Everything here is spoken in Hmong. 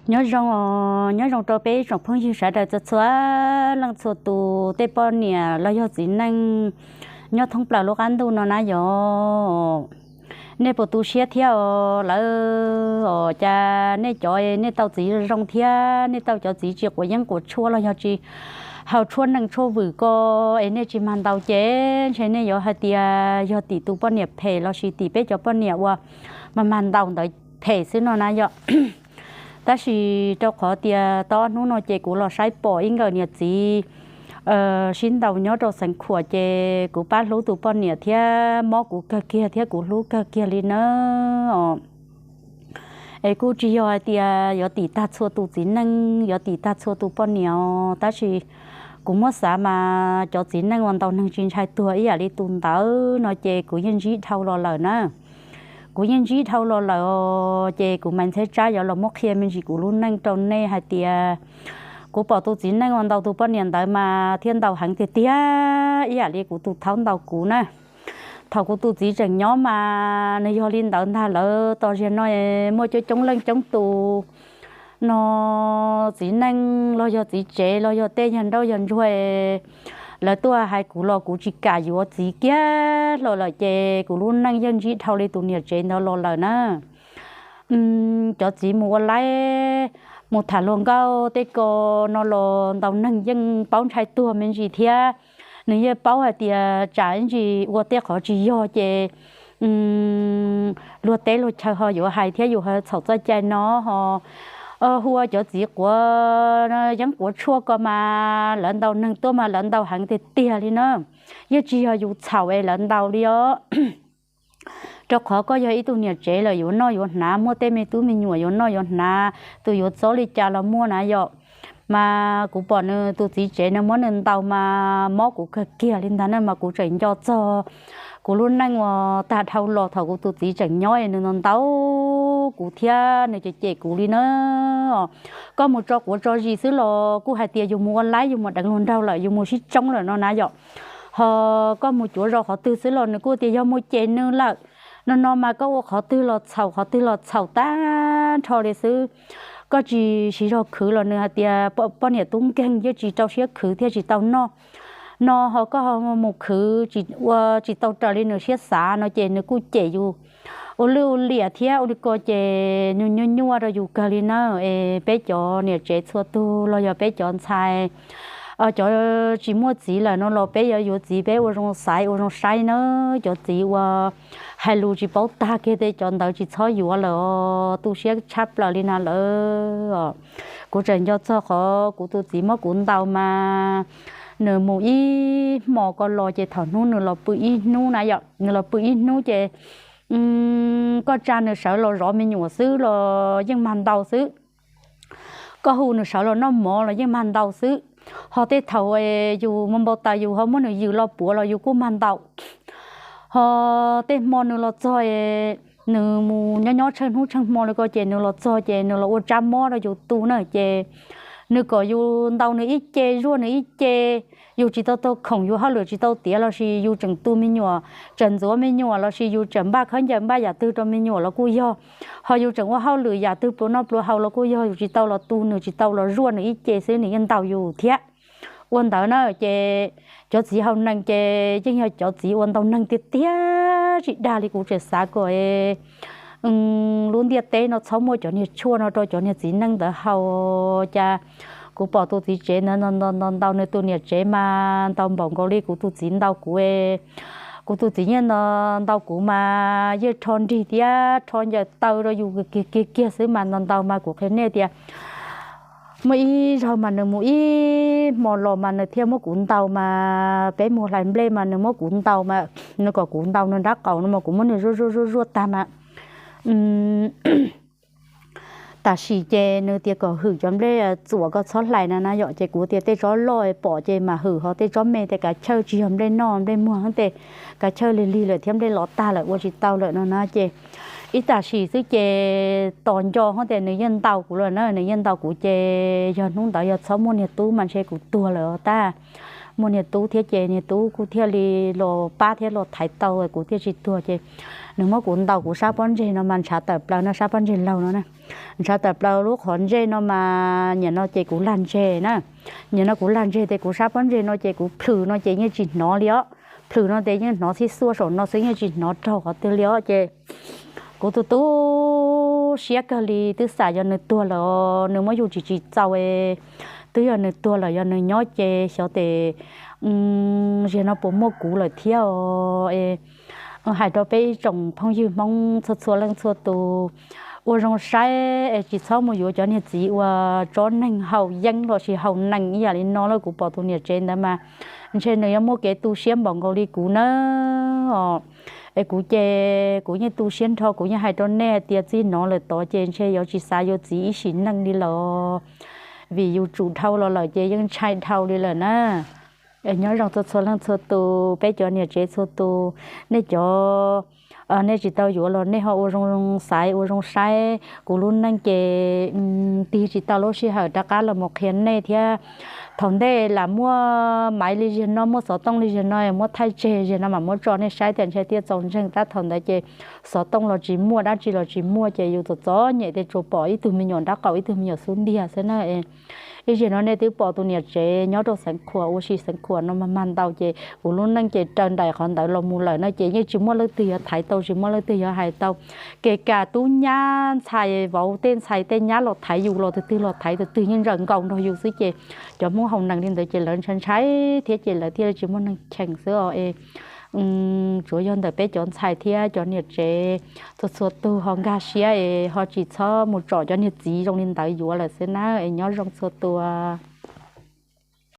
Nyob zoo os, nyob zoo rau peb tsoom phooj ywg sawv daws txhua txhua leej txhua tus tej poj niam los yog txiv neej nyob thoob plaws lub qab ntuj no na yog. Nej puas tu siab thiab os lawm os? Cas nej cov nej tau txiv zoo thiab nej tau cov txiv tsis quav yeeb quav tshuaj los yog tsis haus tshuaj nees tshuaj vwm ko es nej tsis mag ntaus ces ntshe nej yuav hais tias yog tim tus poj niam phem lossis tim peb cov poj niam uas mag mag ntaus ntawd phem xwb no na yog. Tab sis rau qhov tias tau ob hnub no ces kuv los saib pom ib nkawm niam txiv sib ntaus nyob rau xeev khuam ces kuv pab hlub tus poj niam thiab mob kuv kawg kiag thiab kuv hlub kawg kiag li na. Es kuj tsis yog hais tias yuav tim tag txhua tus txiv neej yuav tim tag txhua tus poj niam os, tab sis kuv muab xav mas cov txiv neej uas ntaus neeg tsis ntshai tuag ib yam li tus ntawd no ces kuv yeej ntsib dhau los lawm na. Kuv yeej ntsib dhau los lawm os, ces kuv Maiv Ntxhiab Tsab yuav los muab qhia me ntsis kuv lub neej rau nej hais tias kuv pom tus txiv neej uas ntaus tus poj niam ntawd mas thiaj ntaus heev tiag tiag ib yam li kuv tus thaub ntaus kuv na. Thaum kuv tus txiv tseem nyob mas nws yog li ntawd ntag, lawv tos ziag no muaj coob coob leej coob tus no txiv neej los yog txiv tsev los yog tej yawg nrauj yawg ntsuag lawv tuaj hais kuv los kuv tsis kam yuav txiv kiag los lawm ces kuv lub neej yeej ntsib dhau li tus niam tsev ntawd los lawm na. Cov txiv mus ua laib mus tham luag nkauj tej ko no los ntaus neeg yeej paub ntshai tuag me ntsis thiab. Nws yeej paub hais tias tsam ib ntsis ua tej qhov tsis yog ces luag teb luag chaw ho yuav hais thiab yus ho txhaum txoj cai no ho hu ua cov txiv quav yeeb quav tshuaj ko mas lawv ntaus neeg tuaj mas lawv ntaus heev tiag tiag li na. Yeej tsis yog yus txhaum es lawv ntaus li os. Rau qhov koj yog ib tug niam tsev lawm yuav noj yuav hnav, muaj tej me tub me nyuam yuav noj yuav hnav, tus yuav txob li cas los muaj na yom. Mas kuv pom nws tus txiv tsev nws muab nws ntaus mas mob kuv kawg kiag li ntag na, mas kuv tseem nco txog kuv lub neej uas tag dhau los thaum kuv tus txiv tseem nyob es nws ntaus kuv thiab nws cem cem kuv li na. Koj mus tso quav tso zis xwb los kuj hais tias yus mus ua laib yus mus deev luag nraug lawm yus mus sib tsoob lawm no na yom. Ho koj mus cuav zos qhov twg xwb los nws kuj tias yog mus cem nws lawm no no mas koj ua qhov twg los txhaum qhov twg los txhaum tag nrho li xwb. Koj tsis siv zog khwv los nws hais tias poj niam tub nkeeg yeej tsis rau siab khwv thiaj tsis tau noj no ho koj ho mus khwv ua tsis tau raws li nws siab xav no ces nws kuj cem yus ua lwj ua liam thiab ua li ko ces nws nyuaj nyuaj rau yus kawg li na. Es peb cov niam tsev txhua tug los yog peb cov ntxhais cov tsis muaj txiv lawm no los peb yuav yuav txiv peb ua zoo xaiv ua zoo saib na. Cov txiv uas hais lus tsis paub tag kiag tej cov ntawd tsis txhob yuav lawm os, tu siab tshaj plaws li na lawm. Kuv tseem nco txog qhov kuv tus txiv muab kuv ntaus mas nws mus ib hmo ko los ces thaum hnub nws los pw ib hnub na yom, nws los pw ib hnub ces koj tsa nws sawv los zov me nyuam xwb los yeej mag ntaus xwb. Koj hu nws sawv los noj mov los yeej mag ntaus xwb. Ho tej thaum yus mus npau taws yus ho muab nws yws los puav los yus kuj mag ntaus. Ho tej hmo nws los txog, nws mus nyob nyob tsheej hnub tsheej hmo li ko ces nws los txog ces nws los ua tsab mob rau yus tu na ces nws kom yus ntaus nws ib ce zuaj nws ib ce. Yus tsis tau tau khoom yus hauj lwm tsis tau tiav lossis yus tseem tu me nyuam, tseem ntxuav me nyuam lossis yus tseem npaj khaub ncaws npaj yam twg rau me nyuam los kuj yog, ho yus tseem ua hauj lwm yam twg pluas noj pluas haus los kuj yog, yus tsis tau los tu nws tsis tau los zuaj nws ib ce xwb nws yeej ntaus yus thiab. Ua ntawd na ces cov txiv haus neeg ces yeej yog cov txiv uas ntaus neeg tiag tiag tsis dag li. Kuv tseem xav kom lub ntiaj teb no txhob muaj cov niag tshuaj no rau cov niag txiv neej ntawd haus. Cas kuv pom tus txiv tsev ntawd ntaus ntaus ntaus ntaus nws tus niam tsev mas ntaus npaum nkaus li kuv tus txiv ntaus kuv. Kuv tus txiv yeej ntaus kuv mas yeej rho nrig thiab rho ncaws taw rau yus kiag kiag kiag xwb mas ntaus ntaus mas kuv qhia nej tias muaj ib zaug mas nws mus ib hmo los mas nws thiaj muab kuv ntaus mas peb mus hlais nplej mas nws muab kuv ntaus mas nws kom kuv ntaus nws nrab qaum no mas kuv muab nws zuaj zuaj zuaj zuaj tag mas tam sim ces nws tias kom hwm cov nplej txuam koj txhob hlais no na yom, ces kuv tias tej tsob loj pom ces mam hwm, ho tej tsob me tias kav chawj tsis yog nplej noj nplej muag, tej kav chawj lig lig lawm thiab nplej los tag lawm ua tsis tau lawm no na. Ces ib tam sim xwb ces tos nco hos tias nws yeej ntaus kuv lawm na, nws yeej ntaus kuv ces yog hnub ntawd yog txhob muaj niag tub mas ntshe kuv tuag lawm tag. Muaj niag tub thiab ces niag tub kuj thiaj li los pab thiab los thaiv tau kuv thiaj tsis tuag. Ces nws muab kuv ntaus kuv sab pob ntseg no mas ntshav tawm plaws no, sab pob ntseg laug no na. Ntshav tawm plaws lub qhov ntsej no mas nim no ces kuv lag ntseg na. Nim no kuv lag ntseg ces kuv sab pob ntseg no ces kuv plhws no ces yeej tsis hnov li os. Plhws no ces yeej hnov txhij xuaj saum no xwb, yeej tsis hnov raug qhov twg li os. Ces kuv tu tu siab kawg li, twb xam yog nws tuag lawm, nws muab yug tsis tsis txaus, twb yog nws tuag lawm yog nws nyob ces xyov tes ziag no puas muaj kuv lawm thiab os. Hais rau peb ib tsoom phooj ywg Hmoob txhua txhua leej txhua tus, ua zoo saib es tsis txhob mus yuav cov niag txiv uas tsob neeg haus yeeb los sis haus nees ib yam li no lawm. Kuv pom tus niam tsev ntawd mas ntshe nws yuav muaj kev tu siab npaum nkaus li kuv na. Es kuv ces kuv yeej tu siab nrho, kuv yeej hais rau nej hais tias txij no lawm tod ces ntshe yuav tsis xav yuav txiv ib sim neej li lawm, vim yus tsum dhau los lawm ces yeej ntshai dhau li lawm na. Es nyob zoo txhua txhua leej txhua tus, peb cov niam tsev txhua tus, nej cov nej tsis tau yuav los nej ho ua zoo xaiv ua zoo saib kuv lub neej ces tig tsis tau lub sij hawm rov qab los mus qhia nej thiab. Thaum ntej lam muaj maiv li ziag no, muaj xov tooj li ziag no, muab thaij tseg ziag no mas muab tso nej saib tias ntshe thiaj txaus ntseeg. Tab thaum ntawd ces xov tooj los tsis muaj, dab tsi los tsis muaj, ces yus txom txom nyem tias tsuas pom ib tug me nyuam nraub qaum ib tug me nyuam xub ntiag xwb na. Ib zaug no nej twb pom tus niam tsev nyob rau Xeev Khuam ua si Xeev Khuam no mag mag ntau, ces kuv lub neej ces raws nraim qhov ntawd los mus lawm no ces yeej tsis muaj leej twg yuav thaiv tau, tsis muaj leej twg yuav hais tau. Kev kam tub nyab ntxhais vauv tej ntxhais tej nyab los thaiv yus los tus twg los thaiv tus twg yeej ntsawm nkaus nrog yus xwb, ces cov Hmoob haus nees li ntawd ces lawv ntshai ntshai thiab ces lawv thiaj li tsis muaj neeg cheem xwb os. Es tsuav yog ntawm peb cov ntxhais thiab cov niam tsev txhua txhua tug ho nkag siab es ho tsis txhob mus tsom cov niag txiv zoo li ntawd yuav lawm xwb na. Es nyob zoo txhua tus.